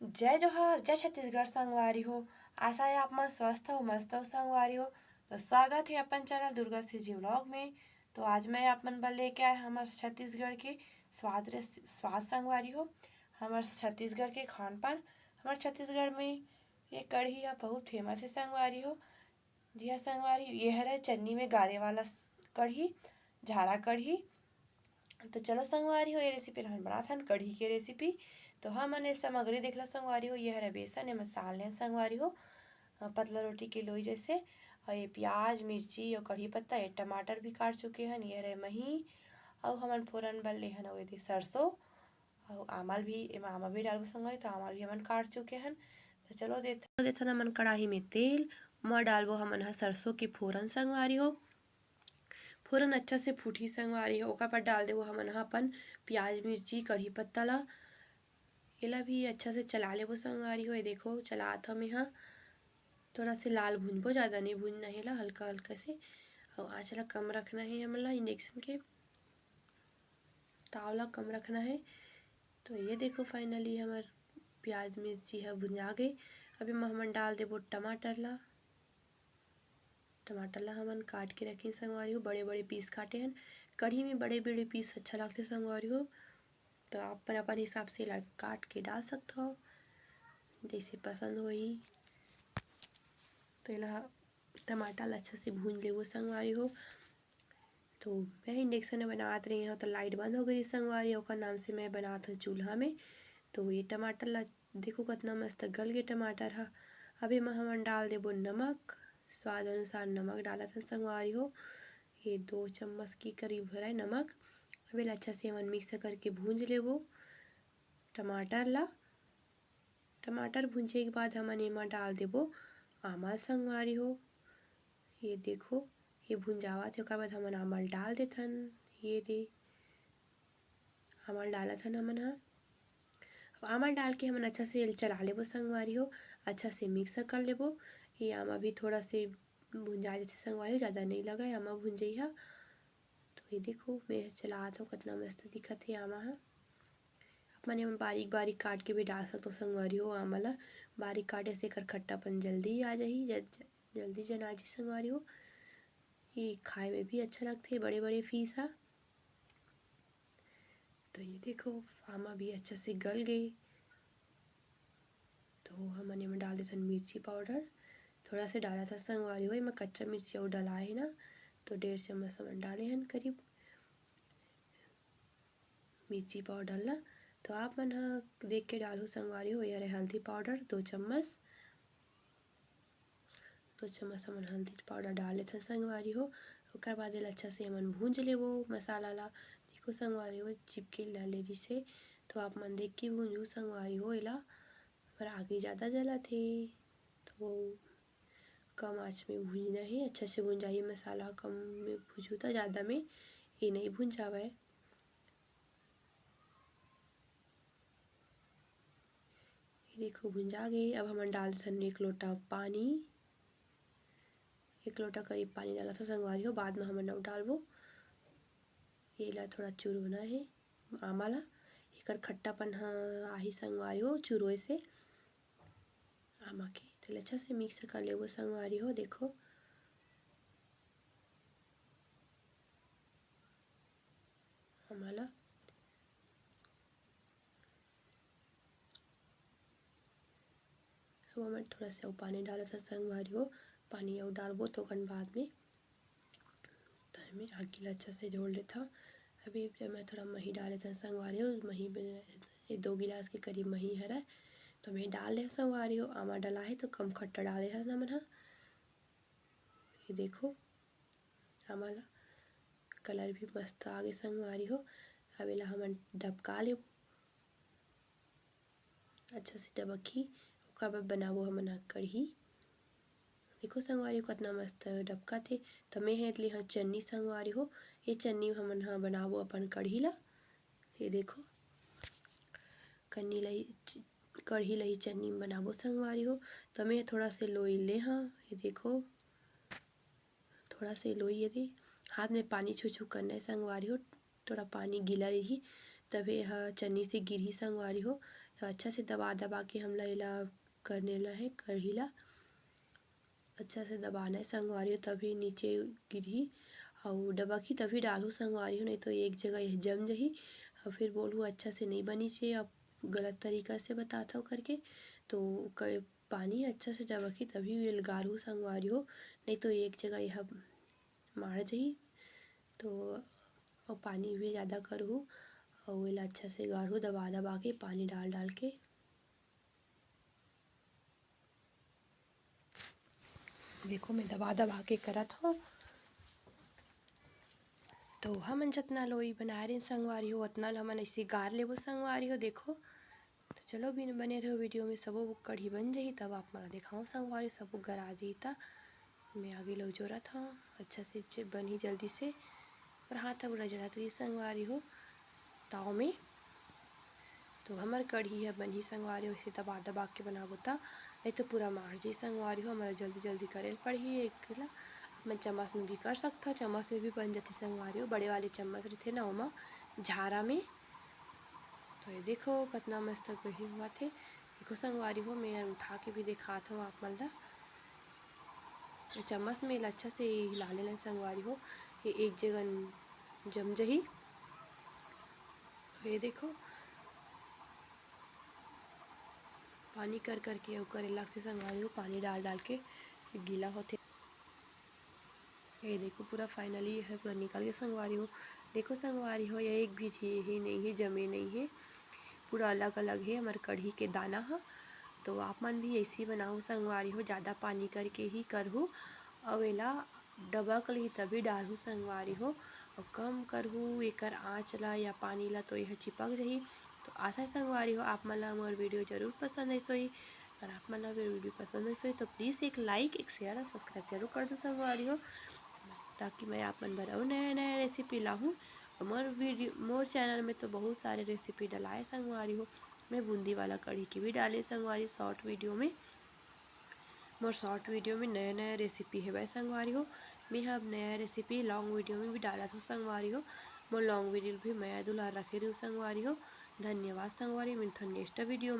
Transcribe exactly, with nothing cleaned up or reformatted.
जय जोहार, जय छत्तीसगढ़ संगवारी हो। आशा है आप मन स्वस्थ हो, मस्त हो संगवारी हो। तो स्वागत है अपन चैनल दुर्गा सीजी व्लॉग में। तो आज मैं आप मन बर लेके आए हमर छत्तीसगढ़ के स्वाद रेस-, स्वाद संगवारी हो। हमर छत्तीसगढ़ के खान पान, हमर छत्तीसगढ़ में ये कढ़ी ह बहुत फेमस है संगवारी हो। जी हाँ संगवारी, ये हरे चन्नी में गारे वाला स-, कढ़ी, झारा कढ़ी। तो चलो संगवारी हो, ये रेसिपी ला हमन बनात हन, कढ़ी के रेसिपी। तो हमन ये सामग्री देख लो संगवारी हो, ये हरे बेसन, ये मसाले हैं संगवारी हो, अ, पतला रोटी के लोई जैसे, और ये प्याज, मिर्ची और कढ़ी पत्ता, ये टमाटर भी काट चुके हन, ये हरे मही, और हमन फोरन बर ले हन, और ये दे सरसों, अउ आमा ल भी, एमा आमा भी डालबो संगवारी, तो आमा ल भी हमन काट चुके हन। तो चलो देथ-, देथन हमन कढ़ाई में तेल, ओमा डालबो हमन ह सरसों के फोरन संगवारी हो। फोरन अच्छा से फूटही संगवारी हो, ओकर बाद डाल देबो हमन ह अपन प्याज, मिर्ची, कढ़ी पत्ता ला। एला भी अच्छा से चला लेबो संगवारी हो। ये देखो चलात हमें ह, थोड़ा से लाल भूंजबो, ज़्यादा नहीं भूंजना है ला, हल्का हल्का से। अउ आँच ला कम रखना है हमन ला इंडक्शन के। ताव ला कम रखना है। तो ये देखो finally हमर प्याज मिर्ची ह भुंजा गे। अब एमा हमन डाल देबो टमाटर ला। टमाटर ला हमन काट के रखे संगवारी हो, बड़े बड़े पीस काटे हन। कढ़ी में बड़े बड़े पीस अच्छा लगथे संगवारी हो, तो आप अपन अपन हिसाब से ला काट के डाल सकत हो जैसे पसंद होही। तो एला टमाटर ला अच्छा से भूंज लेबो संगवारी हो। तो मैं इंडक्शन में बनात रही हूँ तो लाइट बंद हो गई संगवारी, ओकर नाम से मैं बनात हूँ चूल्हा में। तो ये टमाटर ला देखो कितना मस्त गल गए टमाटर हा। अब एमा हमन डाल देबो नमक, स्वाद अनुसार नमक डालत हन संगवारी हो। ये दो चम्मच के करीब हरय नमक। अब एला अच्छा से हमन मिक्स करके भूंज लेबो टमाटर ला। टमाटर भुंजे के बाद हमन एमा डाल देबो आमा संगवारी हो। ये देखो, ये भुंजावत हे, ओकर बाद हमन आमा ल डाल देथन। ये दे, आमा ल डालत हन हमन ह। अब आमा ल डाल के हमन अच्छा से एल चला लेबो संगवारी हो, अच्छा से मिक्स कर लेबो। ये आमा भी थोड़ा से भुंजा जथे संगवारी हो, ज़्यादा नहीं लगा आमा भुंजई ह। तो ये देखो, मैं चलात हूँ, कितना मस्त दिखत हे आमा ह। आप मन एमा बारीक बारीक काट के भी डाल सकथो संगवारी हो। आमा ला बारीक काटे से एकर खट्टापन जल्दी आ जाही, ज-, ज-, जल्दी जना जी संगवारी हो। ये खाए में भी अच्छा लगथे, बड़े बड़े पीस हा। तो ये देखो, आमा भी अच्छा से गल गए। तो हमन एमा डाल देथन मिर्ची पाउडर, थोड़ा से डाला था संगवारी हो, एमा कच्चा मिर्ची अउ डलाए हे ना, तो डेढ़ चम्मच हमन डाले हन करीब मिर्ची पाउडर ला। तो आप मन ह देख के डालहु संगवारी हो। ये हरे हल्दी पाउडर दो चम्मच, दो चम्मच हमन हल्दी पाउडर डाल लेथन संगवारी हो। ओकर बाद एला अच्छा से हमन भूंज लेबो मसाला ला। देखो संगवारी हो, चिपके ल धर ले रिसे, तो आप मन देख के भूंजहु संगवारी हो एला। पर आगी ज़्यादा जलत हे, तो कम आँच में भूंजना हे। अच्छा से भुंजाही मसाला, कम में भुजहू त ज़्यादा में ये नहीं भुंजावय। ये देखो भुंजा गए। अब हमन डाल देथन एक लोटा पानी, एक लोटा करीब पानी डालत हव संगवारी हो, बाद में हमन अउ डालबो। ये ला थोड़ा चुरोना हे आमा ला, एकर खट्टापन ह आही संगवारी हो चुरोए से आमा के। तो अच्छा से मिक्स कर लेबो संगवारी हो। देखो आमा ला अब हमन थोड़ा से अउ पानी डालत हन संगवारी हो, पानी अउ डालबो तो ओखन बाद में। तो एमे आगी ला अच्छा से जोड़ लेथव। अभी एमे थोड़ा मही डालत हन संगवारी हो, मही में ये दो गिलास के करीब मही हरय, तो मैं डाल ले संगवारी हो। आमा डला हे तो कम खट्टा डाले हन हमन ह। ये देखो आमा ला कलर भी मस्त आगे संगवारी हो। अब एला हमन डबका लेबो। अच्छा से डबकही, ओकर बाद बनाबो हमन ह कढ़ी। देखो संगवारी हो, कतना मस्त डबकत हे। त मैं ह एदली ह चन्नी संगवारी हो, ये चन्नी हमन ह बनाबो अपन कढ़ी ला। ये देखो, कन्नी ला ही च-, कढ़ी ला ही चन्नी में बनाबो संगवारी हो। त मैं ह थोड़ा से लोई ले ह, ये देखो, थोड़ा से लोई ये दे, हाथ में पानी छू छू करना है संगवारी हो। थोड़ा पानी गीला रही, तभे ह चन्नी से गिरही संगवारी हो। तो अच्छा से दबा दबा के हमला एला करने ला है, कढ़ी ला अच्छा से दबाना है संगवारी हो, तभी नीचे गिरही। अउ डबकही तभी डालहू संगवारी हो, नहीं तो एक जगह यह जम जही। अउ फिर बोलहू अच्छा से नहीं बनिस हे, अब गलत तरीका से बताथव करके। तो क-, पानी अच्छा से डबकही तभी ये गारहू संगवारी हो, नहीं तो एक जगह यह माड़ जही। तो अउ पानी भी ज़्यादा करहू, अउ एला अच्छा से गारहू दबा दबा के, पानी डाल डाल के। देखो, मैं दबा दबा के करत हव। तो हमन जतना लोई बनाए रहेन संगवारी हो, ओतना ल हमन अइसे गार लेबो संगवारी हो। देखो, तो चलो, बिन बने रहो वीडियो में, सबो कढ़ी बन जही, तब आप मन ला देखाओ संगवारी, सबो गरा जही। त मैं आगी ल उजोरत हव, अच्छा से ज-, बनही जल्दी से। पर हाथ अब रजड़त रही संगवारी हो ताव में। तो हमर कढ़ी ह बनही संगवारी हो, अइसे दबा दबा के बनाबो त, नहीं तो पूरा माड़ जही संगवारी हो। हमला जल्दी जल्दी करे ल पड़ही एक ला। अपन चम्मच में भी कर सकथव, चम्मच में भी बन जाथे संगवारी हो, बड़े वाले चम्मच रहिथे ना ओमा, झारा में। तो ये देखो, कतना मस्त कढ़ी होवत हे। देखो संगवारी हो, मैं उठा के भी देखात हव आप मन ला। ये चम्मच में एला अच्छा से हिला लेना संगवारी हो, ये एक जगह जम जही। ये देखो, पानी कर कर के अउ करे लागथे संगवारी हो, पानी डाल डाल के गीला होथे। ये देखो, पूरा finally ये ह पूरा निकल गे संगवारी हो। देखो संगवारी हो, ये एक भी ठी-, ही नहीं हे, जमे नहीं हे, पूरा अलग अलग हे हमर कढ़ी के दाना ह। तो आप मन भी ऐसे ही बनाओ संगवारी हो, ज़्यादा पानी करके ही करहू। अउ एला डबक लिही तभी डालहू संगवारी हो, अउ कम करहू एकर आँच ला या पानी ला, तो यह चिपक जही। तो आशा है संगवारी हो, आप मन ला मोर वीडियो जरूर पसंद आइस होही। अगर आप मन ला वीडियो पसंद आइस होही तो please एक like, एक share और subscribe जरूर कर दो संगवारी हो, ताकि मैं आप मन बर अउ नया नया recipe लाहूँ। मोर वीडियो, मोर channel में तो बहुत सारे recipe डलाए संगवारी हो। मैं बूंदी वाला कढ़ी के भी डाले संगवारी short वीडियो में। मोर short वीडियो में नया नया recipe हेवय संगवारी हो। मैं ह अब नया recipe long वीडियो में भी डालत हव संगवारी हो। मोर long वीडियो भी मया दुलार रखे रहिहू संगवारी हो। धन्यवाद संगवारी, मिलथन next वीडियो।